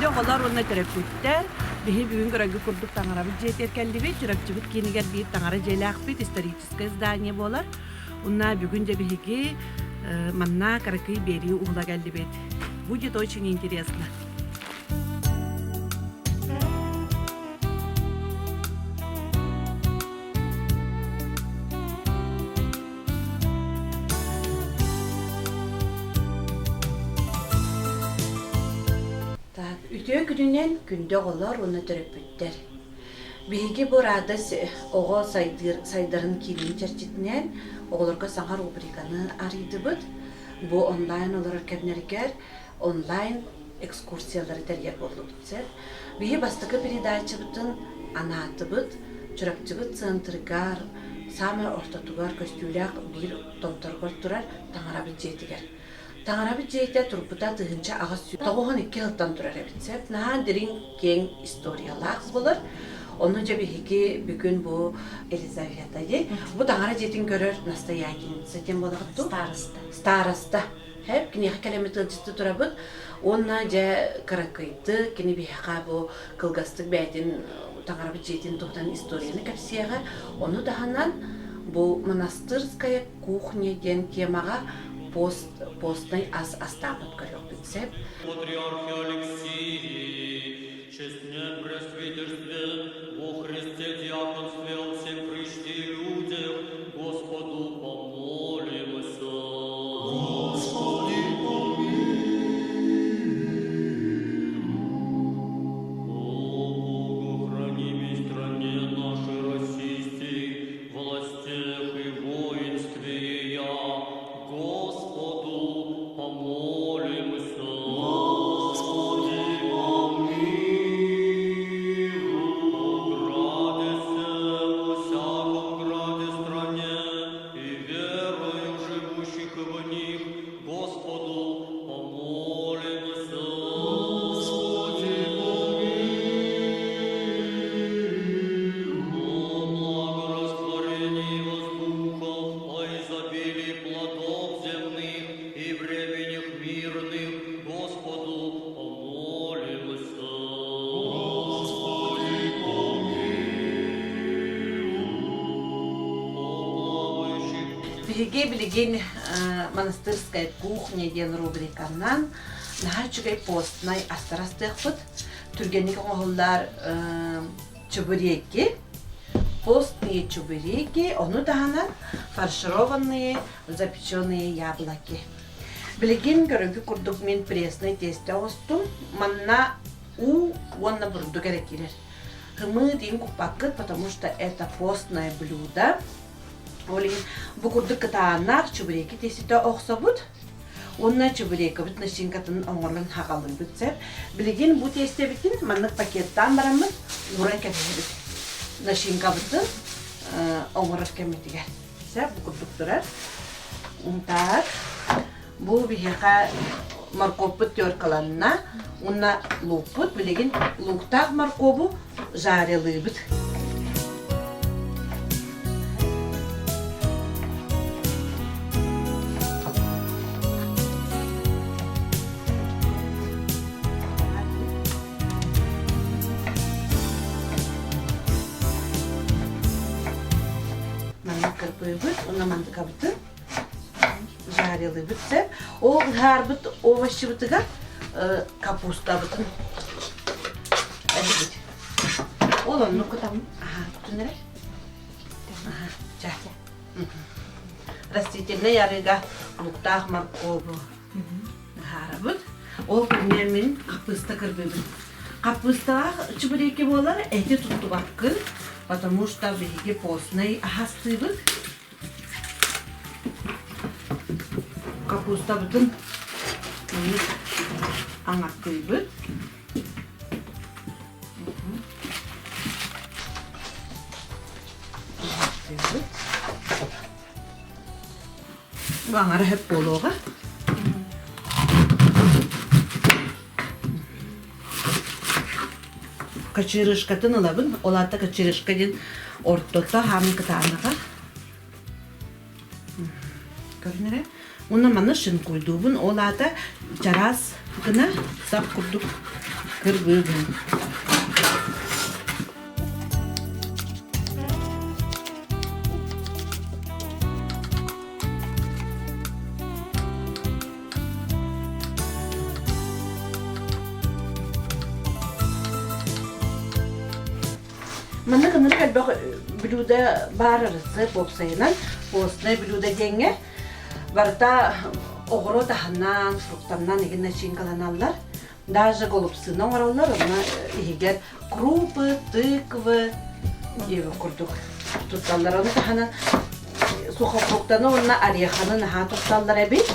Күндү оҕолор уонна төрөппүттэр, биһи бүгүн көрөргүт курдук таҥарабыт дьиэтигэр кэллибит. Чурапчыбыт киинигэр биир таҥара дьиэлээхпит, историческое здание буолар. Уонна бүгүн дьэ биһиги манна кыракый биэрии уһула кэллибит. Будет очень интересно. Так, үтүө күнүнэн күндү оҕолор уонна төрөппүттэр. Биһиги бу Радость оҕо сайдыыр, сайдарын киинин чэрчитинэн оҕолорго саҥа рубриканы арыйдыбыт. Бу онлайн олорор кэмнэригэр онлайн экскурсиялары тэрийэр буоллубут сөп. Биһи бастакы передачабытын анаатыбыт Чурапчыбыт центрыгар саамай ортотугар көстүүлээх биир томторугар турар Таҥарабыт дьиэтигэр. Таҥарабыт дьиэтэ турбута 1892 сылтан турар эбит сөп. Наһаа дириҥ, киэҥ историялаах буолар. Ону дьэ биһиги бүгүн бу Елизавета дии. Бу таҥара дьиэтин көрөр настоятельница диэн буолаҕыт дуу? Староста. Староста. Хэп, киниэхэ кэлэммит ыалдьытты турабыт. Уонна дьэ кыракыйды кини биһиэхэ бу кылгастык бэйэтин таҥарабыт дьиэтин туһунан историяны кэпсиэҕэ. Ону таһынан бу монастырская кухня диэн темаҕа пост, постный ас астаабыт көрүөхпүт сөп. Патриархе Алексий, честне пресвитерстве, во Христе диаконстве о всем пришли людях, Господу помолимся. Господи, помилуй. О Богу, храни стране нашей российской, властях и воинстве ея, Господу помолимся. Господи, помилуй. О граде сем, о всяком граде стране, и верою живущих в них, Господу помолимся. Господи, помилуй. О благорастворении воздухов, о изобилии плодов земных и временях мирных, Господу помолимся. Господи, помилуй. О плавающих Биһиги билигин монастырская кухня диэн рубриканан наһаа үчүгэй постнай астар астыахпыт. Түргэнник оҥоһуллар чебуреки, постные чебуреки, ону таһынан фаршированные запеченные яблоки. Билигин көрөргүт курдук мин пресный тесте оҕустум. Манна уу уонна бурдук эрэ киирэр. Хымыы диин куппаккыт, потому что это постное блюдо. Ол иһин бу курдук кытаанах чебуреки тиэстэтэ охсобут уонна чебурекабыт начинкатын оҥорон хаҕалыыбыт сөп. Билигин бу тиэстэбитин маннык пакеттаан бараммыт ууран кэбиһэбит. Начинкабытын оҥорор кэммитигэр. Сөп бу курдук турар. Так, бу биһиэхэ моркуоппут теркаланна уонна луукпут билигин лууктаах моркуобу жарилыыбыт. Маннык кырбыыбыт уонна мандыкабытын жарилыыбыт сөп. Ол ыһаарбыт овощибытыгар капустабытын эбит. Ол оннук кутам. Аха, кутун эрэ. Аха, ча. Растительнай арыыга луктаах моркову ыһаарабыт. Ол күннэр мин хаппыыста кырбыыбын. Хаппыысталаах чебуреки буолар, эти туттубаккын, потому что биһиги постный аһастыыбыт. Капустабытын аҥардыыбыт. Аҥардыыбыт. Бу аҥара сөп буолуоҕа. Кочерышкатын ылабын. Ол аата кочерышка диэн ортото хаамын кытаанаҕа. Көрүнэрэ. Уонна маны шинкуйдуубун. Ол аата чараас гына сап курдук. Кырбыыбын. Манна ынырык элбэх блюдо баар рецепт уопсайынан постное блюдо диэҥҥэ барыта оҕуруот аһынан, фруктанан игин начинкаланаллар. Даже голубцыны оҥороллор, онно иһигэр крупы, тыквы диэбит курдук тутталлар. Ону таһынан сухофруктаны уонна ореханы наһаа тутталлар эбит.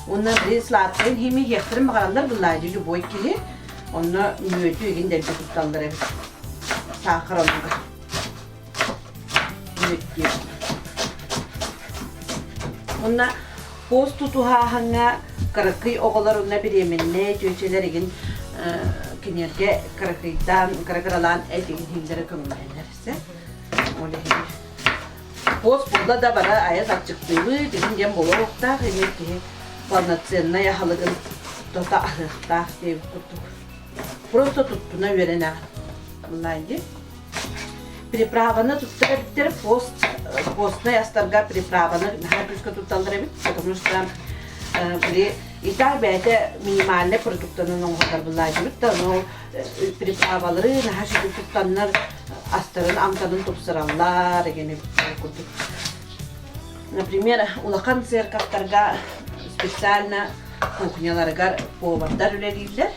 Уонна били сладкайын хими иһиэхтэрин баҕараллар былаадьы любой киһи. Онно мүөтү игин дэлби тутталлар эбит. Саахар оннуга. Мүөт диэн. Уонна пост тутуһааһыҥҥа кыракый оҕолор уонна бириэмэннэй чүөчэлэр игин кинилэргэ кыракыйдаан, кыра-кыралаан эт игин иһиллэрэ көҥүллэнэр. Ол иһин пост буолла да бары айас аччыктыыбыт, игин диэн буолуохтаах, эмиэ киһи полноценнай аһылыгын тото аһыахтаах диэбит курдук. Просто туттуна үөрэнэҕин. Ыллаайдыы. Приправаны туттар эбиттэр, пост, постнай астарга приправаны наһаа күүскэ тутталлар эбит, потому что били и так бэйэтэ минимальный продуктанан оҥоһуллар былаадьыбыт да, но приправалары наһаа сүдү туттаннар астарын амтанын тупсараллар деген курдук. Например, улахан церковтарга специально кухняларыгар повардар үлэлииллэр.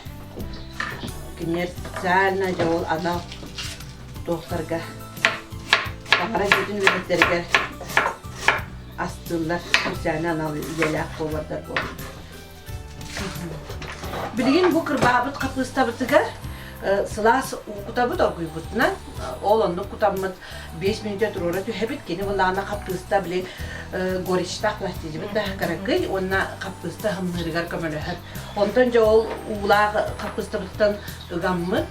Кинилэр специально дьэ ол анал туохтарга таҥара дьиэтин үлэһиттэригэр астыыллар специально анал идэлээх повардар буолаллар. Билигин бу кырбаабыт хаппыыстабытыгар сылаас уу кутабыт оргуйбутунан ол оннук кутаммыт 5 мүнүүтэ туруора түһэбит кини былаана хаппыыста били горечтаах пластидибыт да кыракый уонна хаппыыста хымныырыгар көмөлөһөр онтон дьэ ол уулаах хаппыыстабытыттан ыгаммыт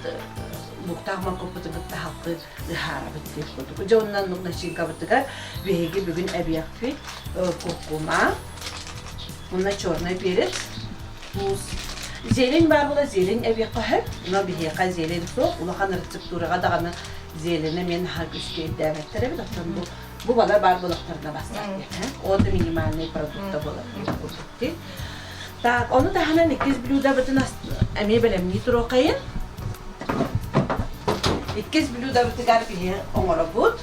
луктаах моркуоппутун кытта халты ыһаарабыт диэх курдук дьэ онно оннук начинкабытыгар биһиги бүгүн эбиэхпит куркума уонна черный перец туус зелень баар буола зелень эбиэххэ сөп но биһиэхэ зелень суох улахан рецептураҕа даҕаны зелени мен наһаа күүскэ ирдээбэттэр эбит оттон бу бу балар баар буолахтарына бастар диэн ол да минимальный продукта буолар курдук дии так ону таһынан иккис блюдобытын эмиэ бэлэмнии туруоххайын иккис блюдобытыгар биһи оҥоробут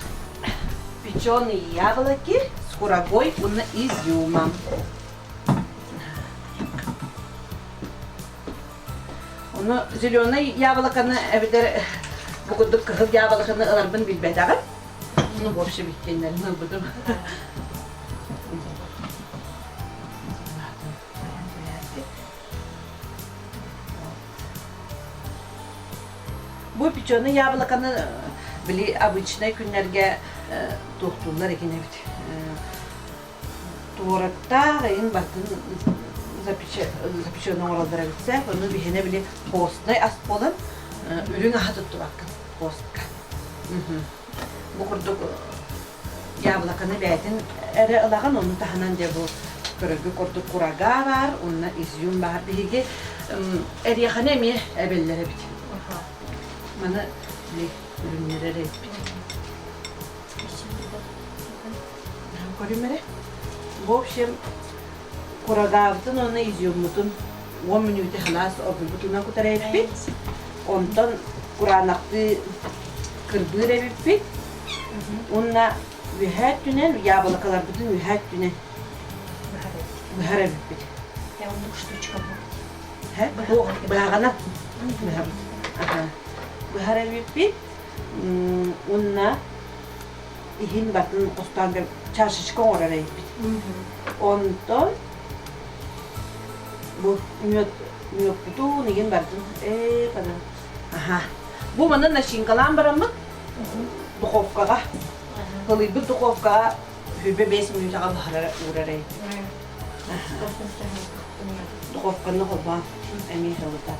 печеные яблоки с курагой уонна изюмом Ону зеленый яблоконы эбэтэр бу курдук кыһыл яблоконы ыларбын билбэтэҕим. Ну, в общем, иккиэннэрин ылбытым. Бу печеный яблоконы били обычнай күннэргэ туохтууллар экен эбит. Туораттаах эйин батын запеченный оҥороллор эбит сэ. Ону биһиэнэ били постнай ас буолан үрүҥ аһа туттубаккын постка. Бу курдук яблоконы бэйэтин эрэ ылаҕын, ону таһынан дьэ бу көрөргө курдук курага баар, уонна изюм баар. Биһиги эриэхэни эмиэ эбэллэр эбит. Маны били үрүҥнэрэр эбиппит. Көрүм эрэ. В общем, курагаабытын уонна изюммутун 10 мүнүүтэ сылаас оргуйбутунан кутар эбиппит. Онтон кураанахтыы кырбыыр эбиппит. Уонна үөһээ өттүнэн яблокаларбытын үөһээ өттүнэн быһар эбиппит. Оннук штучка будет. Быһаҕынан быһабыт. Быһар эбиппит. Уонна иһин батын хостоон чашечка оҥорор эбиппит. Онтон бу мүөт мүөппутун игин бардын ээ пана аха бу манна начинкалаан бараммыт духовкаҕа ылыйбыт духовкаҕа 25 мүнүүтэҕэ буһарар уурар эбиппит. Духовканы холбоон эмиэ сылыта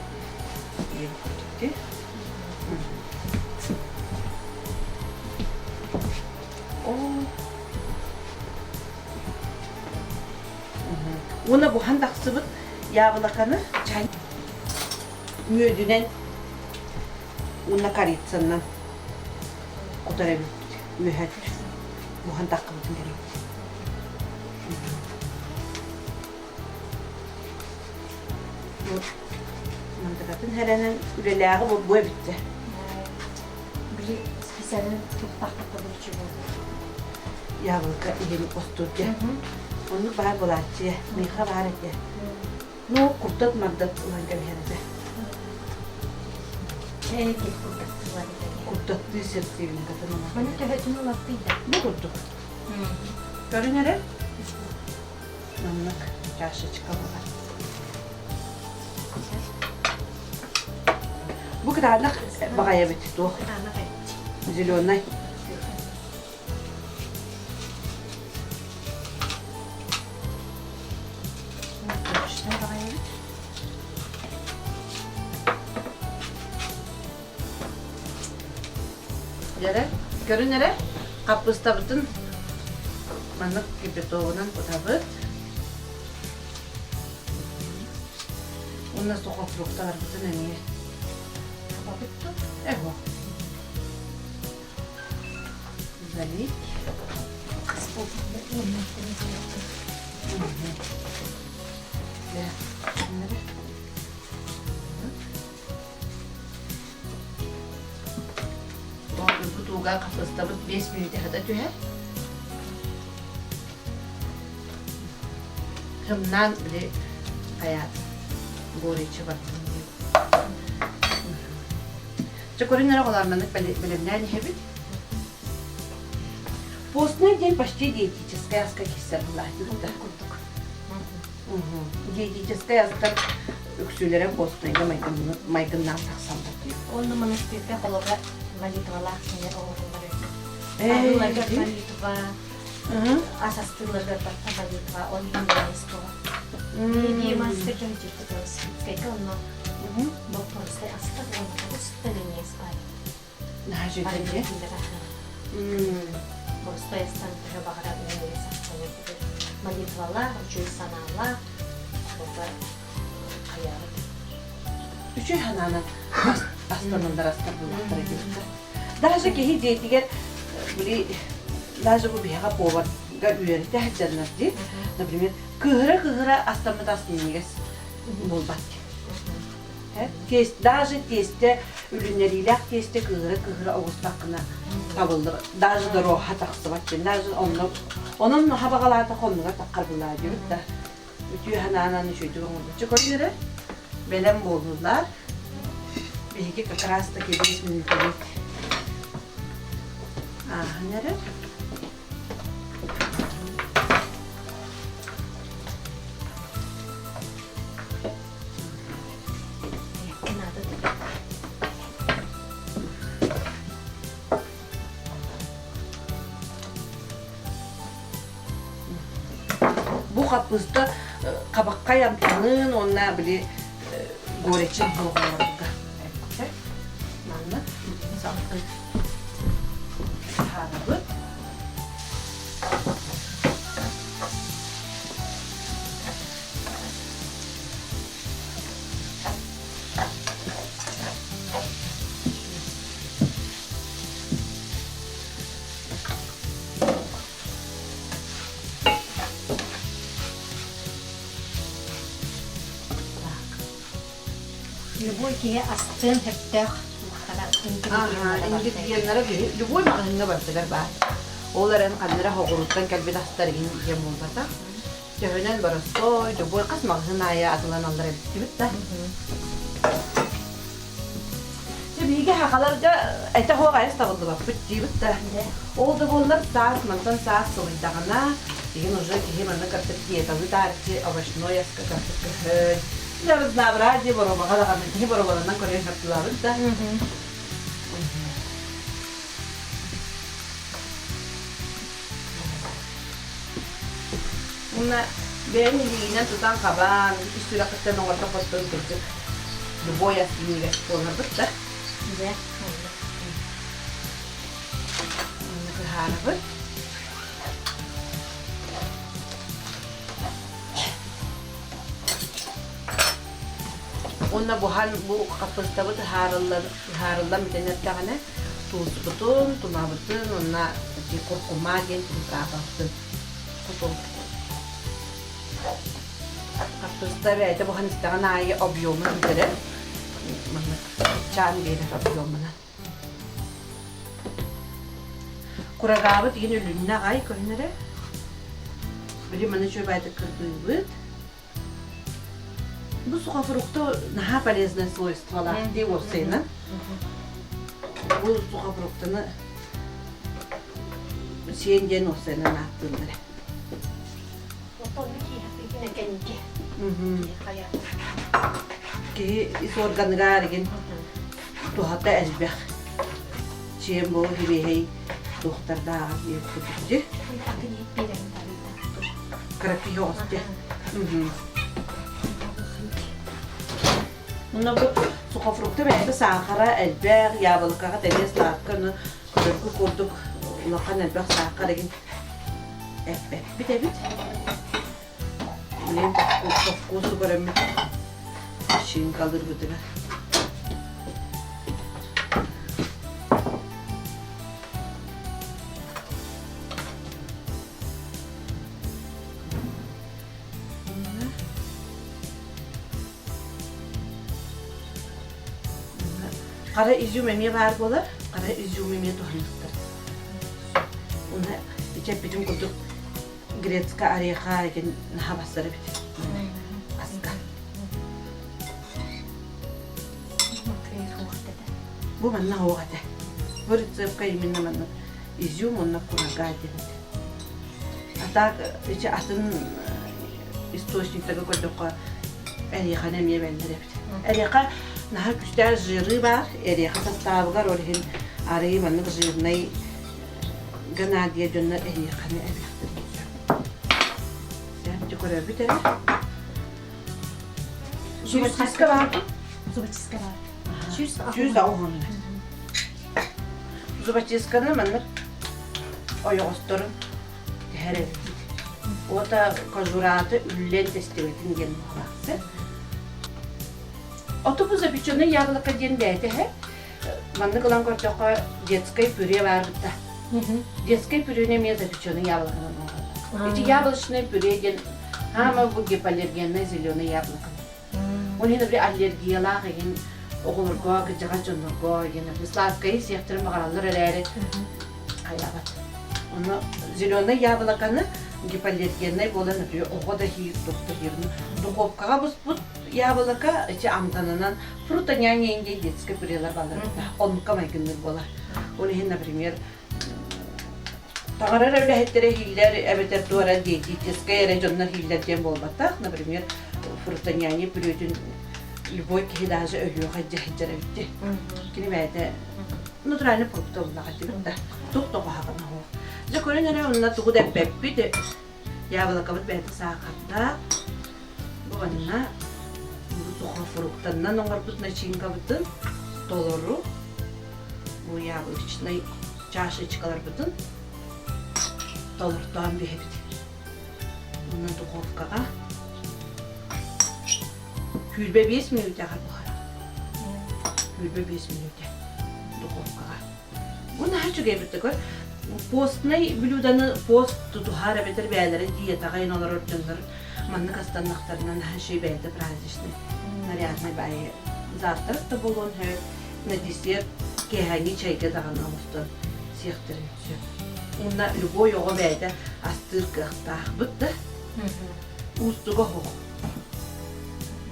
Уонна буһан тахсыбыт яблоканы чай мүөдүнэн. Уонна корицаннан кутар эбиппит. Үөһэт буһан таххыбытын кэриэбит. Мантыкатын хэрэнэн үлэлээҕи бу эбиттэ. Били специально туттахпыт булчу буолбут. Яблоко иһин остуурга. Оннук баар буолааччы. Миэхэ баар этэ. Ну, куртат мардат ылан кэбиһэр этэ. Ээ, куртат ылар этэ. Куртаттыы сертибин катын ылар. Маны төһөтүн улаттыйда? Бу курдук. Көрүн эрэ. Маннык чашечка буолар. Бу кытаанах баҕайы эбит туох? Кытаанах эбит. Зеленый. Точно баҕайы эбит. Дьэрэ, көрүн эрэ, хаппыстабытын маннык кипятогунан кутабыт. Уонна сухофрукталарбытын эмиэ. Хабабыт тут. Эго. Залить. Бу тууга хапыстабыт 5 мүнүүтэ хата түһэр. Хымнаан били хайаат горечи бардым диэн. Чэ көрүн эрэ оҕолор бэлэмнээн иһэбит. Постный день почти диетическай аска киирсэр булаатыбыт да. Курдук. Диетическай астар үксүлэрэ постныйга майгыннаан тахсаллар диир. Онно монастырьга холобура молитвалаах кини оҥоһуллар эбит. Арыыларгар молитва, ас астыыларгар барта молитва, он иһин Биир монастырьга Светскайга онно боппуруостай астар уонна устан эмиэ спай. Наһаа үчүгэй Боростой астан төһө баҕарар молитвалаах, үчүгэй санаалаах, хайаабыт. Үчүгэй санаанан астанандар астар буллахтара диэбиттэр. Даже киһи дьиэтигэр били даже бу биһиэхэ поварга үөрэтэ сылдьаннар дии. Например, кыыһыра-кыыһыра астаммыт ас минньигэс буолбат. Даже тиэстэ үлүннэриилээх тиэстэ кыыһыра-кыыһыра оҕустаххына табыллыбат. Даже доруоха тахсыбат диэн. Даже онно онон хабаҕалаата хоннуга таххар былаа диэбит да. Үтүө санаанан үчүгэйдик оҥорбуччу көрүнэрэ. Бэлэм буоллулар. Биһиги как раз таки 5 мүнүүтэбит ааһан эрэр. Бу хаппыыста хабаххай амтанын уонна били горечи буолалларга манна салгыы таһаарабыт. Любой киһи астыан сөптөөх ингредиеннара любой маҕаһыыҥҥа барытыгар баар. Ол эрэн ханна эрэ хоҕуруттан кэлбит астар иһин диэн буолбатах. Төһөнөн боростуой, любой хас маҕаһыын аайы атыланаллар эбиттибит да. Дьэ биһиги сахаларга этэ суох айас табыллыбаппыт диибит да. Ол да буоллар саас мантан саас сылыйдаҕына, игин уже киһи манна кыртык диеталыы таарыччы овощной аска кыртык көһөн, для разнообразия боруобаҕа даҕаны киһи боруобаланан көрөн хартылаабыт да. Уонна бэйэҥ илиигинэн тутан-хабан, ис сүрэххиттэн оҥордоххуттан кырдьык любой ас минньигэс буоларбыт да. Дьэ, Онно кыһаарабыт. Уонна буһан бу хаппыстабыт ыһаарыллан ыһаарыллан бүтэн эрдэҕинэ тууспутун, тумабытын уонна ити куркума диэн приправабытын кутуохпут. Хаппыста бэйэтэ буһан истэҕин аайы объемун бүтэрэр. Маннык чаан биэрэр объемунан. Курагаабыт иһин үлүннэ аҕай көрүнэрэ. Били маны үчүгэйдик кырбыыбыт. Бу сухофрукты наһаа полезное свойстволаах дии уопсайынан. Бу сухофруктаны сиэн диэн уопсайынан ааттыыллар. Киһи ис органыгар игин туһата элбэх. Чиэн бу хибиэһэй туохтардааҕар диэн курдук Кыра киһи оҕус дьэ. Муна бу сухофрукта бэйэтэ саахара элбэх, яблокаҕа тэҥэ сладко, ону көрөргө курдук улахан элбэх саахар игин эппэппит эбит. Билигин по вкусу көрөммүт начинкалыырбытыгар. Хара изюм эмиэ баар буолар, хара изюм эмиэ туһаныахтар. Уна ичэппитин курдук грецкая ореха деген наһаа бассар эбит. Аска. Бу манна оһох этэ. Бу рецепка именно манна изюм уонна курага диэн этэ. А так ичи атын источниктарга көрдөххө эриэхэни эмиэ бэллэр эбит. Эриэхэ наһаа күүстээх жиры баар. Эриэхэ састаабыгар ол иһин арыы маннык жирнай Геннадия дьонно эриэхэни эбиэхтэрин сөп. Дьэ көрөбүт эрэ. Зубочистка баар дуо? Зубочистка баар. 180. Зубочистканы маннык ойоҕосторун түһэр эбиппит. Уота кожураты үллэн тэстибэтин диэн буолаахсы. Ото бу запеченное яблоко диэн бэйэтэ иһэ. Маннык ылан көрдөххө детское пюре баар бытта. Детское пюрене эмиэ запеченное яблоконан оҥороллор. Ити яблочное пюре диэн хаама бу гипоаллергенное зеленое яблоко. Ол иһин били аллергиялаах иһин оҕолорго, кырдьаҕас дьоннорго диэн сладкайы сиэхтэрин баҕараллар эрээри хайаабат. Ону зеленое яблоконы гипоаллергеннай буолан оҕо да иһиир, туох да иһиир. Духовкаҕа буспут яблоко ичи амтанынан фрутоняня диэн детское пюрелар баллар оннукка майгынныыр буолар. Ол иһин, например, Таҥара эрэ үлэһиттэрэ иһиллэр эбэтэр туора диетическэй эрэ дьоннор иһиллэр диэн буолбатах. Например, фрутоняне пюретин любой киһи даже өлүөх илдьэ сылдьар эбит дии. Кини бэйэтэ натуральный продукт ыллаҕа дибит да. Туох да куһаҕана суох. Дьэ көрөн эрэ онно тугу да эппэппит. Яблокобыт бэйэтэ саахардаах. Бу манна сухофруктанан оҥорбут начинкабытын толору бу яблочнай чашечкаларбытын толортоон биһэбит. Уонна духовкаҕа 25 мүнүүтэҕэ буһар. 25 мүнүүтэ духовкаҕа. Бу наһаа үчүгэй эбит такой постнай блюданы пост тутуһар эбэтэр бэйэлэрэ диетаҕа иһин олорор дьоннор маннык астаннахтарына наһаа үчүгэй бэйэтэ праздничный нарядный баайы завтрак да буолуон сөп на десерт киэһээҥҥи чайга даҕаны оҥостон сиэхтэрин сөп. Уонна любой оҕо бэйэтэ астыыр кыахтаахпыт да уустуга суох.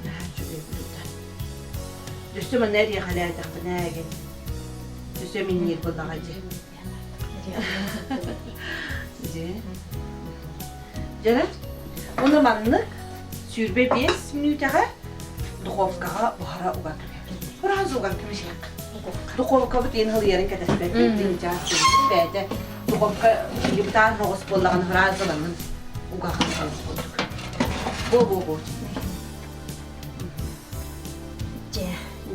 Наһаа үчүгэй блюдо. Өссө манна эриэхэлээтэхпинэ эгин өссө минньиир буоллаҕа дии. Дьэ. Дьэ, уну маннык 25 мүнүүтэҕэ духовкаҕа буһара уган кэбиһэбит. Сразу уган кэбиһиэх. Духовкабыт иэн һылыйарын кэтэспэппит, тыынчаас бэйэтэ духовка бытаан соҕус буоллаҕына сразу ылаҥын угаҕын курдук. Бу-бу-бу. Дьэ.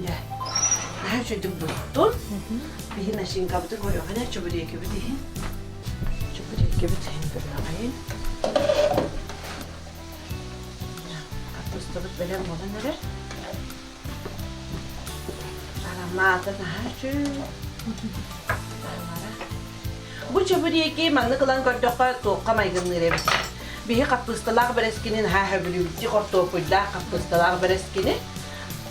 Дьэ. Наһаа үчүгдүк буттун. Биһи начинкабытын көрүөххүнэ чебуреки-бит иһин. Чебуреки-бит иһин көрүөҕэйин. Капустабыт бэлэм буолан эрэр. Аромата наһаа үчүгэй. Бу чебуреки маннык ылан көрдөххө туохха майгынныыр эбит. Биһи хаппыысталаах бэрэскини наһаа сөбүлүүбүт хортуоппуйдаах хаппыысталаах бэрэскини.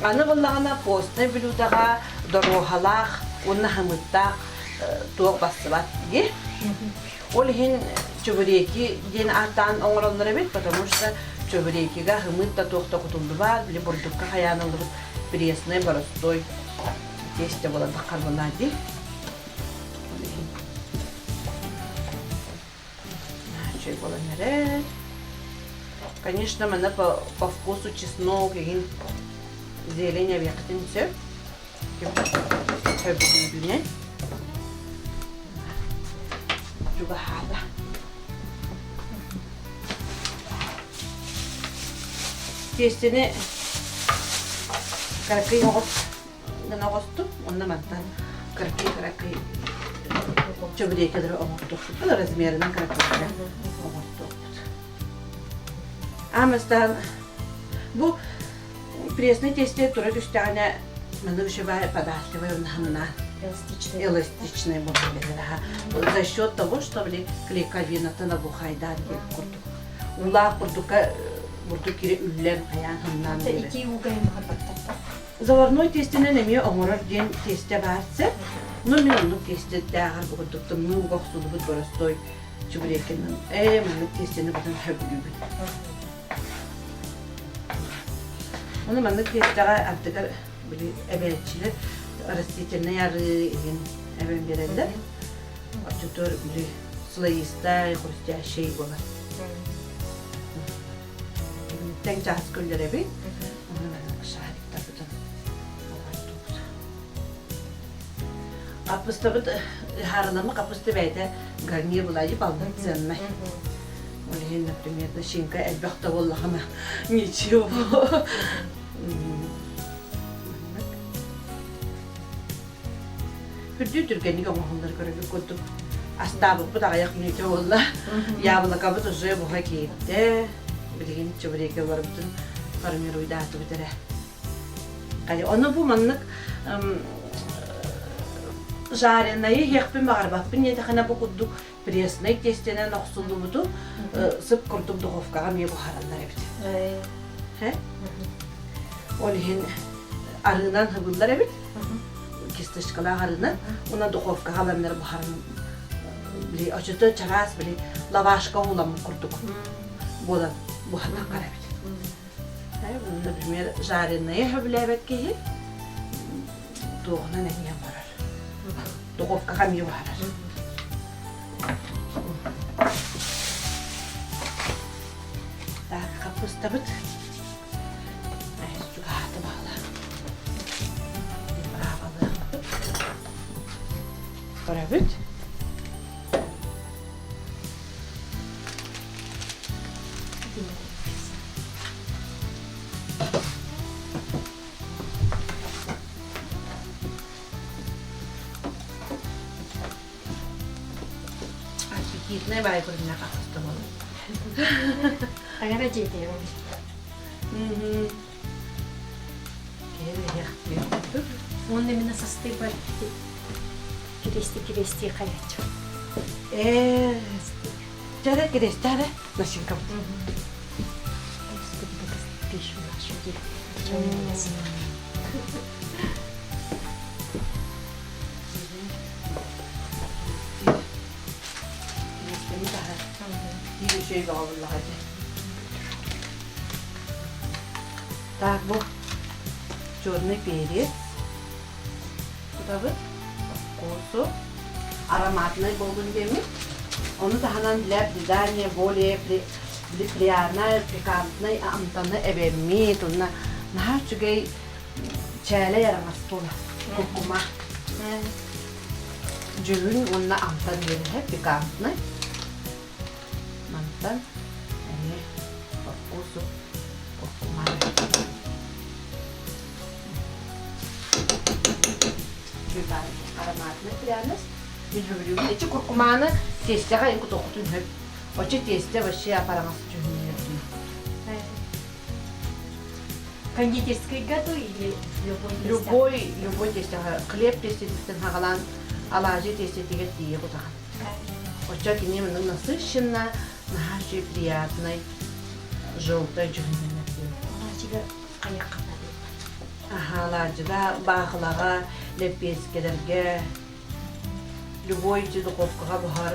Аны буллаҕына постный блюдаҕа доруоһалаах уонна хымыттаах туох бассыбат дии. Ол иһин чебуреки диэн ааттаан оҥороллор эбит, потому что чебурекига хымыт да туох да кутуллубат, били бурдукка хайаан ыллыбыт пресный, боростой тесте буолан таххар дии. Үчүгэй буолан эрэр. Конечно, манна по, по вкусу чеснок игин зелень эбиэххитин сөп. Сөбүлүүрүнэн. Чугаһаата. Тиэстэни кыракый оҕус гына оҕустум. Онно мантан кыракый-кыракый чөбүрүөкэлэри оҥортуохпут. Размерынан кыракыйдары оҥортуохпут. Аамастаан бу пресный тесте тура түстэҕинэ маннык ушибай податливый уонна Эластичный. эластичный буолар За счет того, что били клейковинатын абухайдаан диэн курдук. Уулаах курдукка бурдук кири үллэн хайаан ханнаан биэрэр. Итии ууга баттаттар. Заварной тиэстэнэн эмиэ оҥорор диэн тиэстэ баар сөп. Но мин оннук тиэстэтээҕэр бу курдук тымныы ууга охсуллубут боростой чебурекинэн ээ маннык тиэстэни батан сөбүлүүбүн. Ону маннык тиэстэҕэ ардыгар били эбээччилэр растительнай арыы иһин эбэн биэрэллэр. Оччотугар били слоистай, хрустящий буолар. Тэҥ чаас көллөрөбүт. Онно маннык шариктарбытын оҥортубут. Хаппыстабыт ыһаарыламмыт хаппыста бэйэтэ гарнир буолаайы полноценный. Ол иһин, например, начинка элбэх да буоллаҕына ничего. Үрдүү түргэнник оҥоһуллар көрөбүт курдук. Астаабыппыт аҕыйах мүнүүтэ буолла. Яблокабыт уже буһа киирдэ. Билигин чебурекаларбытын формируйдаатыбыт эрэ. Ону бу маннык жареные иһиэхпин баҕарбаппын диэтэхинэ бу курдук преснай тиэстэнэн охсуллубуту сып курдук духовкаҕа эмиэ буһараллар эбит. Ол иһин арыынан хыбыллар эбит. Кисточкалаах арыынан. Уна духовкаҕа аламнар буһаран били очото чараас били лавашка ууламмыт курдук буолан буһанаххар эбит. Например, жареные сөбүлээбэт киһи туоҕунан эмиэ барар. Духовкаҕа эмиэ буһарар. Так, хаппыстабыт. Чугаһааты баала. Браабалыахпыт. Көрөбүт. Аппетитный баай көрүнэ хахыста буолар. Агара дьиэтиэҕин. Уонна именно састыыбар киристи-киристи хайаччы. Ээ, дьэ киристи начинкабыт. Пишу нашу Так, бу черный перец кутабыт, вкусу, ароматный болдун диэммит. Ону таһынан для придания более пряной, пикантной амтаны эбэммит. Уонна наһаа үчүгэй чээлэй араҥас буолар. Куркума. Дьүһүн уонна амтан диэн пикантный. Мантан эмиэ по вкусу куркума. Ароматная пряность. Мин сөбүлүүбүн. Ичи куркуманы тиэстэҕэ ин кутуоххутун сөп. Оччо тиэстэ вообще апараҥас дьүһүннүүр. Кондитерскайга дуу или любой Любой, любой тестэҕэ хлеб тестэтиттэн хаҕалаан алаадьы тестэтигэр тиийэ кутаҕын. Оччо кини маннык насыщенно, наһаа үчүгэй приятный желтой дьүһүннэнэр диэн. Алаадьыга хайахха Аха, алаадьыга, баахылаҕа, лэппиэскэлэргэ, любой духовкаҕа буһар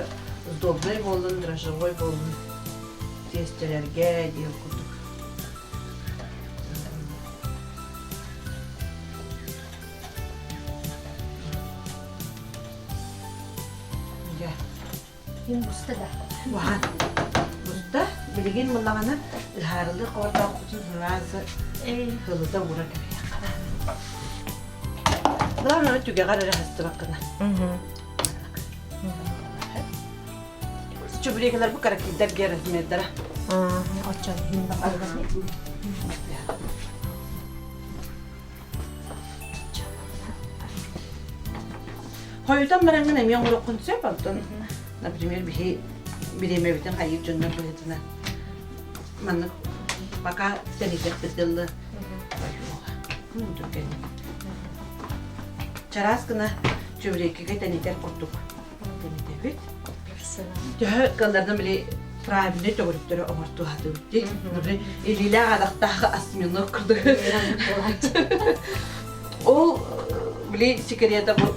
сдобный буоллун, дрожжевой буоллун тиэстэлэргэ диэн курдук. Дьэ. Мин буста да. Буһан. Буста. Билигин буллаҕына ыһаарылыы хобордоохпутун сразу ылыта уура кэбиһиэххэ. Главное түгэҕэр эрэ хастыбаккына. Чубрикалар бу каракиддар размердара. Оччон иһин Хойутан бараҥҥын эмиэ оҥоруоххун сөп, онтон, например, биһи бириэмэбитин хайыыр дьоннор быһыытынан маннык пока тэнийдэхпит дылы Чараас гына чүбүрээккигэ тэнитэр курдук тэнитэбит. Төһө кыалларынан били правильный төгүрүктөрү оҥортуохатыбыт дии. Илиилээх адахтаах осьминог курдук. Ол били секрета бу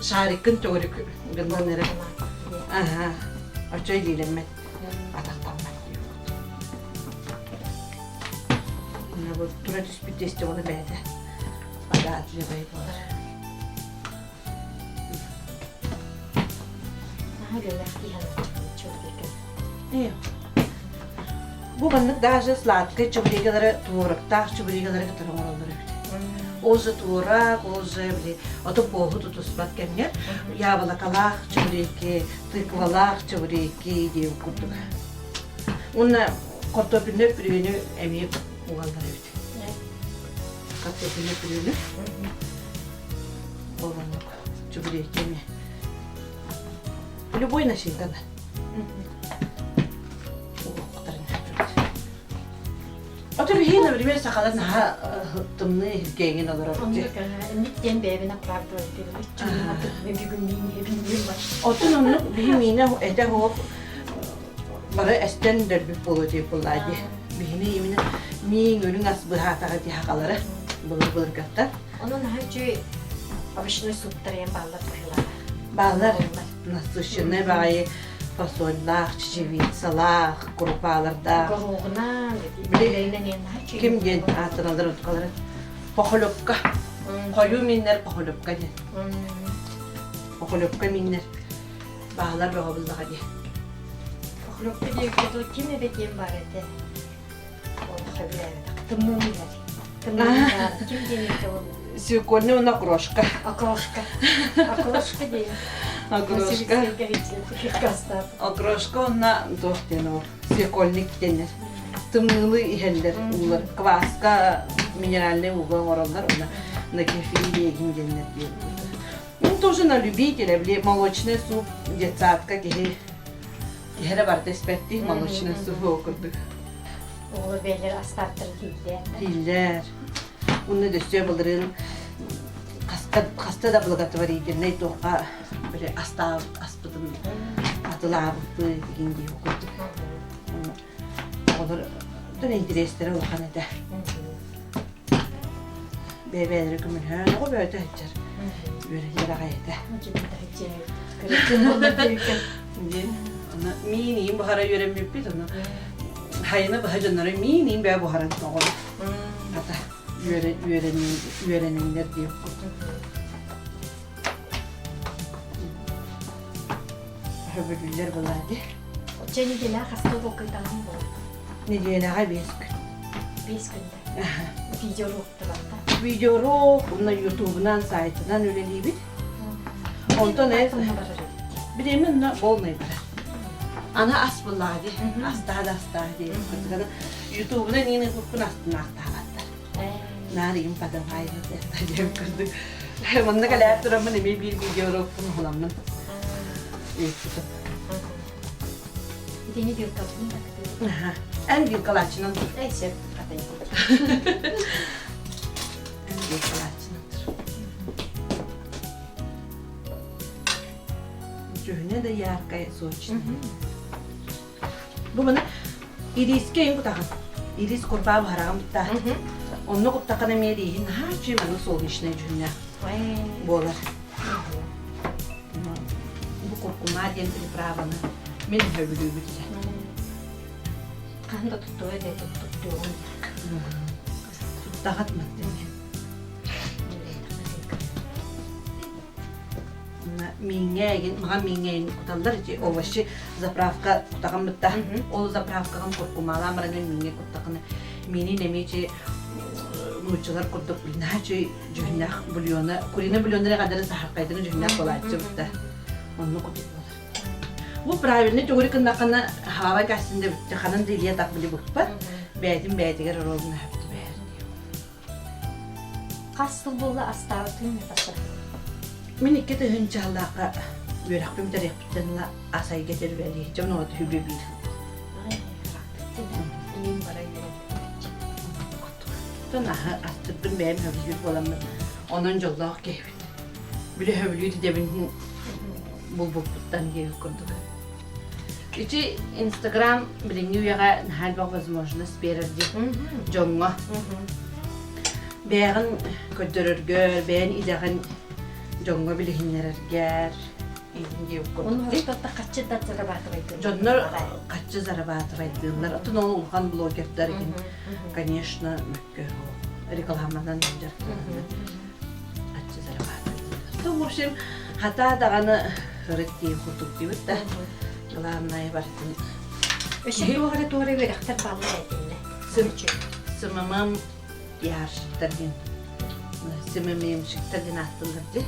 шариккын төгүрүк гынан эрэ. Аха. Оччо илиилэммэт, атахтаммат диир. Бу тура түспүт тесте оны бэйэтэ податливый буолар. Бу маннык даже сладкай чебурекалары творогтаах чебурекалары кытары оҥороллор эбит. Ол же творог, ол же били ото буоһу тутуспат кэмҥэ яблокалаах чебуреки, тыквалаах чебуреки диэн курдук. Уонна картофельнай пюрену эмиэ угаллар эбит. Картофельнай пюрену Ол оннук чебуреки эмиэ. Любой начинканы. Ото биһиги, например, сахалар наһаа тымныы иһиргээҥин олорор. Инник диэн бэйэбин оправдывать бүгүн миин иһэбин Отун оннук биһи миинэ этэ суох бары эстэн дөлбүт буолуо диэн буоллаа дии. Биһини именно миин үрүҥ ас быһаатаҕа дии хахалара былыр-былыргаттан. Онон наһаа үчүгэй овощной суптар эйэн бааллар быһыылаах. Бааллар. Насыщенный баҕайы фасольлаах, чечевицалаах, крупалардаах. Горуоҕунан, Ким диэн ааттаналлар утукалары? Похолёпка. Хойуу миннэр похолёпка диэн. Похолёпка миннэр. Баалар бөҕө буллаҕа дии. Похолёпка диэки ким эбэ диэн баар этэ. Свекольный уонна окрошка. Окрошка. Окрошка диэн. Окрошка. Окрошка уонна туох диэн ол свекольник диэннэр. Тымныылыы иһэллэр уулар. Кваска минеральный ууга оҥороллор уонна на кефире диэн диэннэр диэн. Ну, тоже на любителя, били молочный суп детсадка киһи киһи эрэ барыта испэттии молочный суп ол курдук. Оҕолор бэйэлэр астааттарын тииллэр. Тииллэр. Уонна дөссө былырыын хаста, хаста да благотворительнай туохха били астаабыт аспытын атылаабыппыт игин дии курдук. Оҕолор тон интириэстэрэ улахан этэ. Бэйэ-бэйэлэрэ көмөлөһөн оҕо бөҕөтө сылдьар. Үөрэллэр аҕай этэ. Диэн аны миин иин буһара үөрэммиппит ону хайына быһа дьонноро миин иин бэйэ буһаран оҕолор ата үөрэниннэр диэн курдук. Сөбүлүүллэр былаа дии. Оччо нэдиэлэҕэ хаста уруоккайтаҕын буолла? Нэдиэлэҕэ 5 күн. 5 күндэ. Видеоуруоктабатта. Видеоуруок, уонна ютубунан, сайтынан үлэлиибит. Онтон бириэмэ онно полный барар. Аны ас буллаҕа дии, астаа да астаа дии. Ютубунан иин ыыппыппын астынаахтаабаттар. Наар им подавай диэн курдук. Манна кэлээт тураммын эмиэ биир видеоуруокпун уһуламмын ыыппытым. Итини вилкалыын Эн вилкалааччынан Эй, сөп, хатайбыт. Диэк балааччынатыр. Дьүһүнэ да яркай, сочный. Бу маны ириискэ эйин кутаҕын. Ирис курбаа буһараҕын бутта. Онно куттаххына эмиэ ирииһин наһаа үчүгэй маннык солнечнай дьүһүннээх буолар. Бу куркума диэн приправаны мин сөбүлүүбүт. Хаһан да туттуга да туттуоҕум. Туттаҕат маттын. Мииҥҥэ эгин, маҕан мииҥҥэ эгин куталлар ити овощи заправка кутаҕын бытта. Ол заправкаҕын куркумалаан баран мииҥҥэ куттахына миинин эмиэ ити нууччалар курдук наһаа үчүгэй дьүһүннээх бульона, куриный бульоннары хадары саһархайдыҥы дьүһүннээх буолааччы бытта. Оннук курдук буолар. Бу правильный төгүрүк гыннаххына хаалан кэстин да бүттэ, ханан да илиэ атах били быкпат. Бэйэтин бэйэтигэр оруолун өһөптө бэйэр. Хас сыл буолла астаабытыҥ Наташа? Мин 2000 сыллаахха үөрэхпин бүтэриэхпиттэн ыла ас эйгэтигэр үлэлии дьон оҕото үһү биир. Иин бара үөрэммит. Оттон аһы астырбын бэйэм сөбүлүүр буоламмын онон дьоллоох киһибин. Били сөбүлүүр идэбин булбуппуттан диэбит курдук. Ити Инстаграм билиҥҥи үйэҕэ наһаа элбэх возможность биэрэр дии дьоҥҥо. Бэйэҕин көрдөрөргөр, бэйэн идэҕин дьоҥҥо билиһиннэрэргэр Оны хостотто хаччы да зарабатывайдыыллар. Дьоннор хаччы зарабатывайдыыллар. Оттон ол улахан блогердар конечно, мөккө рекламанан дьарыктананнар хаччы зарабатывайдыыллар. То, в общем, хата даҕаны ырыт диэн курдук диибит да. Главное барытын. Өссө туох эрэ туора үөрэхтэр бааллар этиннэ. СММ пиарщиктар диэн СММщиктар диэн ааттыыллар дии.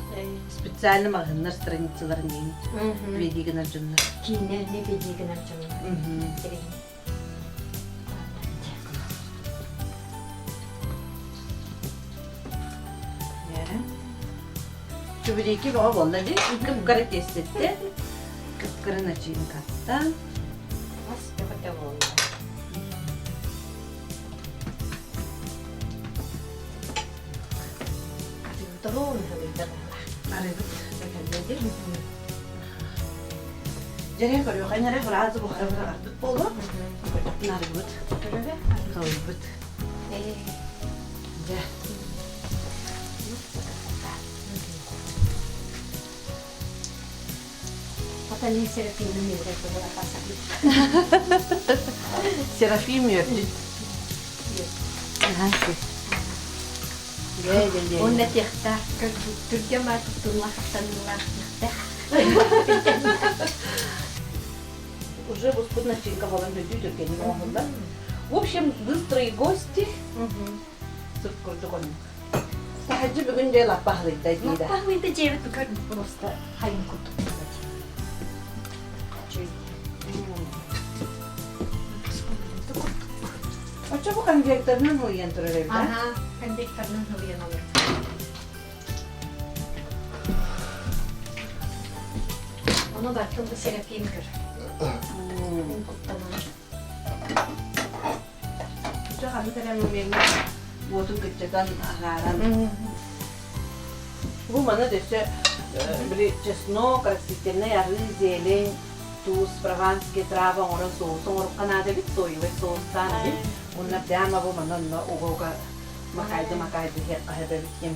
Специально маҕаһыыннар страницаларын диэн веди гынар дьоннор. Кииннэрни веди гынар дьоннор. Чебуреки бөҕө буолла дии. Кып-кыра тиэстэтте. Кып-кыра начинкаттан. Ас бөҕөтө буолла. Арыыталоон ыһылыйда Арыыбыт бэкэллэ дии. Дьэрэ көрүөххэ эрэ фраза буһара быраҕарбыт буолуо. Көрдөхпүн арыыбыт. Көрөбө? Халыйбыт. Дьэ. Потом Серафимы үөрэр Серафим үөрдүт. Уонна тиэхтээх түргэн баар туттуллах хаптаныылаах тиэхтээх. Уже буспут начинка буолан бүтүү түргэнник оҥоһуллар. В общем, быстрые гости. Сып курдук оннук. Таһырдьа бүгүн дьэ лаппа аһылыйда диирэ. Лаппа аһылыйда дьиэбит көр просто хайын курдук. Оччо бу конвекторынан һылыйан турар эбит Ага, конвекторынан һылыйан олор. Ону бартын бу Серафим көр. Куттанан. Дьэ ханнык эрэ момеҥҥа уотун кыччатан аһааран. Бу маны өссө били чеснок, растительный арыы, зелень, туус, прованские травы оҥорон соус оҥорукка наада эбит, соевый соустаан эбит. Уонна прямо бу маны онно уга-уга макайды-макайды иһиэххэ сөп эбит диэн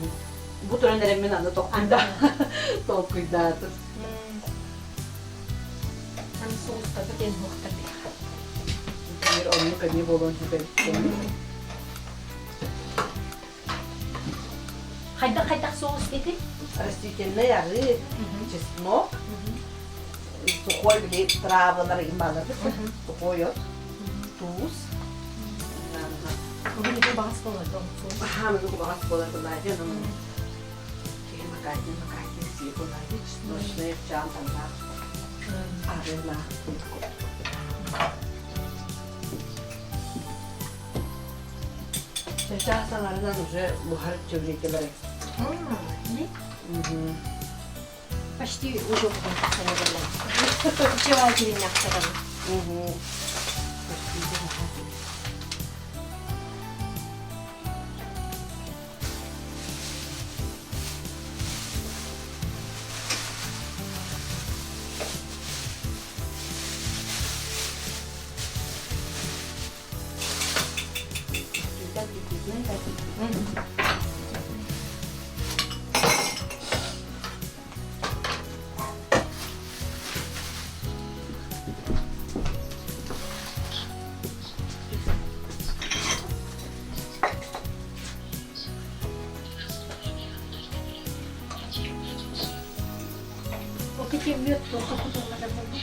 бу туран эрэммин аны толкуйда толкуйдаатым. Аны соустарга диэн буохтар биһиэхэ. Биир оннук эмиэ буолуон сөп эбит диэн. Хайдах-хайдах соус диэтиҥ? Растительный арыы, чеснок, сухой били травалар ималарбыт, сухой от, туус. Бүгүн ити баҕас буолар Аха, бүгүн баҕас буолар былаадьы, онон киһи макаатын макаатын сии буолаадьы, чесночный чаан таннаах, арыылаах. Чачаах саҥарынан уже буһар чебуреки Не? Почти уже Чего кириннэхтэрин. Почти буһар.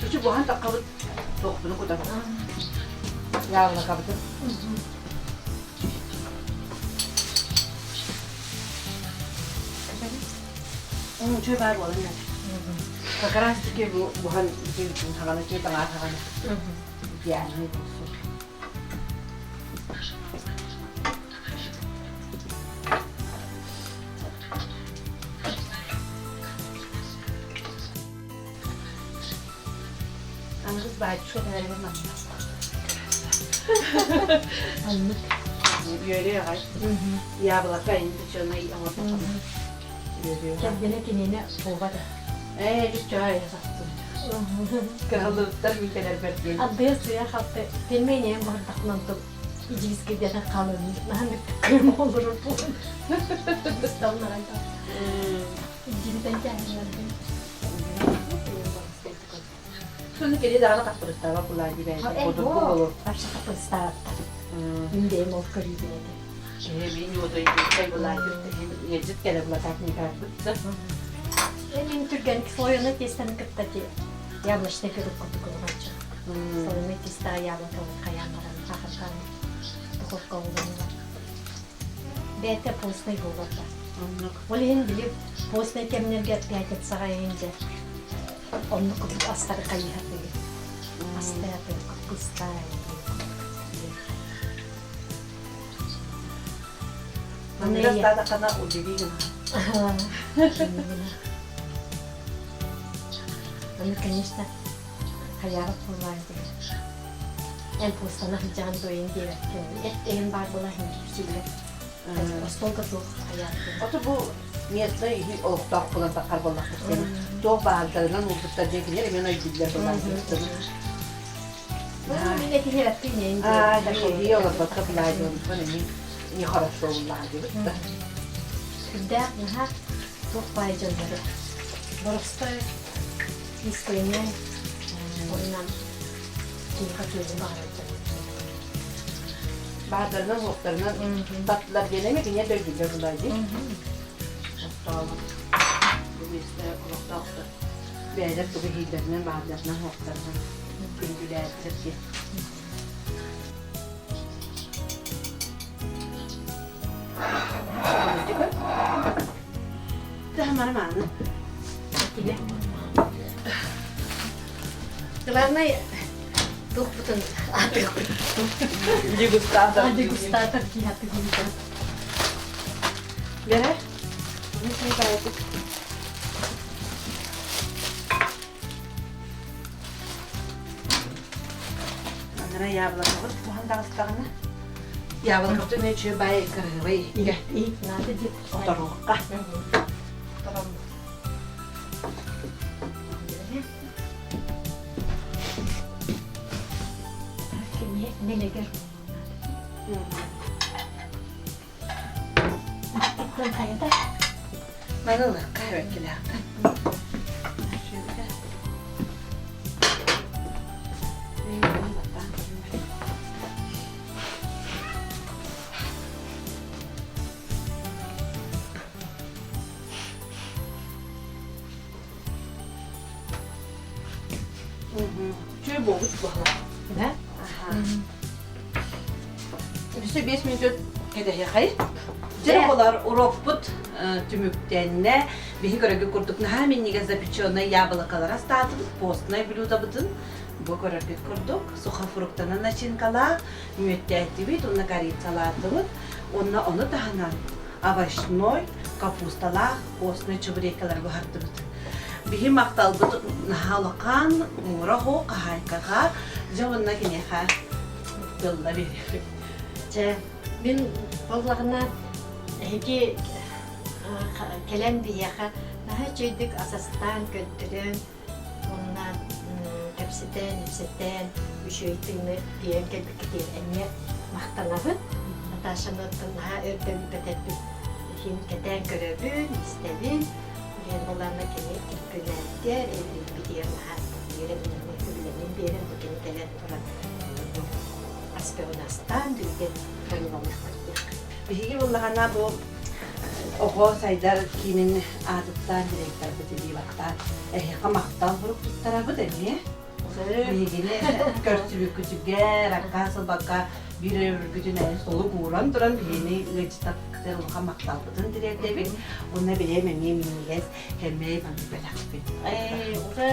Үчү буһан таххабыт туохпуну кутабыт. Яблокабытын. Үчү баар буолан Как раз таки буһан хаҕана үчү таҥаа хаҕана. Идеальный буолсу. Аныгыс баайчы эрэ манна. Аннык. Үөрүү аҕай. Яблоко индиченый оҥордоххуна. Үөрүү. Кэргэнэ кинини буолбата. Ээ, чай састым. Кыһаллыбыттар мин кэлэрбэр диэн. Ардыгар сыа халты пельмени баҕардахпынан тук ижиискэ диэтэх хаалын наһан кыым олорор буолан. Бысталларан Илдьиритэн кээһиннэрбин. Соны кини даҕаны хаппырыстаабат булаа дии Бодургу болор. Вообще хаппырыстаабаттар. Мин бэйэм ол көрүүбүн этэ. Киһи мин уодойдуйтай булаа дьүт кэлэ булатаат никарбыт да. Мин түргэн слоеный тестаны кытта ти яблочный пирог курдук ылҕанчы. Слоеный тестаҕа яблоко хайаан баран хахырхан духовка угуннулар. Бэйэтэ постный буолар да. Ол иһин били постный кэмнэргэ пятницаҕа иһин дьэ оннук курдук астары хайыһатыы. Астааты каппыста Маннык астаатаххына удиви гына. Аны, конечно, хайаабат буоллаан диэн. Эн пуустана сылдьаҕын дуойун диэбэккин. Эт эһин баар буола иһин киирсиллэр. Остуолга туох хайаатын. Ото бу место иһи олохтоох буолан таххар буоллахпыт сен туох баалдарынан уурбуттар диэн кинилэр эмиэ өйдүүллэр буоллаан Мин этиһиэппин эн Аа, дии олорбокко былаадьылбын эмиэ нехорошо буллаадыбыт да. Сүрдээх наһаа туох баай дьоннору. Боростой искренне уонна киһиэхэ үтүөнү баҕарар дьон. Баардарынан уохтарынан таттылар диэн эмиэ киниэ дөйдүллэр булаа дии. Оттообут. Бу миэстэ олохтоохтор бэйэлэр тугу иһииллэринэн баардарынан уохтарынан күндүлээтилэр диэн. Мааны. Главное, туохпутун аатыахпытын. Дегустатор. Дегустатор киһи атыгыйда. Бэрэ? Баайдык. Анара яблокобут туһан таҕыстаҕына яблокобутун үчүгэй баай кырыһыбай иһиккэ Надо дип. оторуохха. Нелегер. Хайата. Маны ылыахха эбэккилээххэ. Үчүгэй буолбут буолла. Да? Өссө 5 мүнөт кэтэһиэхэй. Дьэ оҕолор урокпут түмүктэннэ. Биһи көрөргө курдук наһаа минньигэс запеченное яблокалар астаатыбыт, постное блюдобытын бу көрөргүт курдук сухофруктанан начинкалаах мүөттээтибит уонна корицалаатыбыт. Уонна ону таһынан овощной, капусталаах постной чебурекалары буһардыбыт. Биһи махталбыт наһаа улахан, муҥура оһох хаһаайкаҕа, дьэ уонна киниэхэ тылла биэриэхпит. Чэ, мин буоллаҕына эһиги кэлэн биһиэхэ наһаа үчүгэйдик асастаан көрдөрөн уонна кэпсэтэн, ипсэтэн үчүгэй тыыны биэрэн кэлбиккитигэр эмиэ махтанабын. Наташаны оттон наһаа өр да билбэтэрбит иһин кэтээн көрөбүн, истэбин. Диэн буолаанна кини күнээттэр, илбитигэр наһаа биэрэн, үбүлэнин биэрэн, бу кини кэлэн туран бу ас бөҕөнү астаан билигин ойууланыахпыт диэх. Биһиги буоллаҕына бу оҕо сайдар киинин аатыттан директорбыт Илиеваттаан эһиэхэ махтал сурук туттарабыт эмиэ. Биһигини көрсүбүккүтүгэр, аккаас ылбакка биир өрүргүтүн солук ууран туран биһигини ыалдьыттар улахан махталбытын тириэрдэбит. Уонна бэйэм эмиэ минньигэс хэмэй маннык бэлэхпин. Ээ, ура!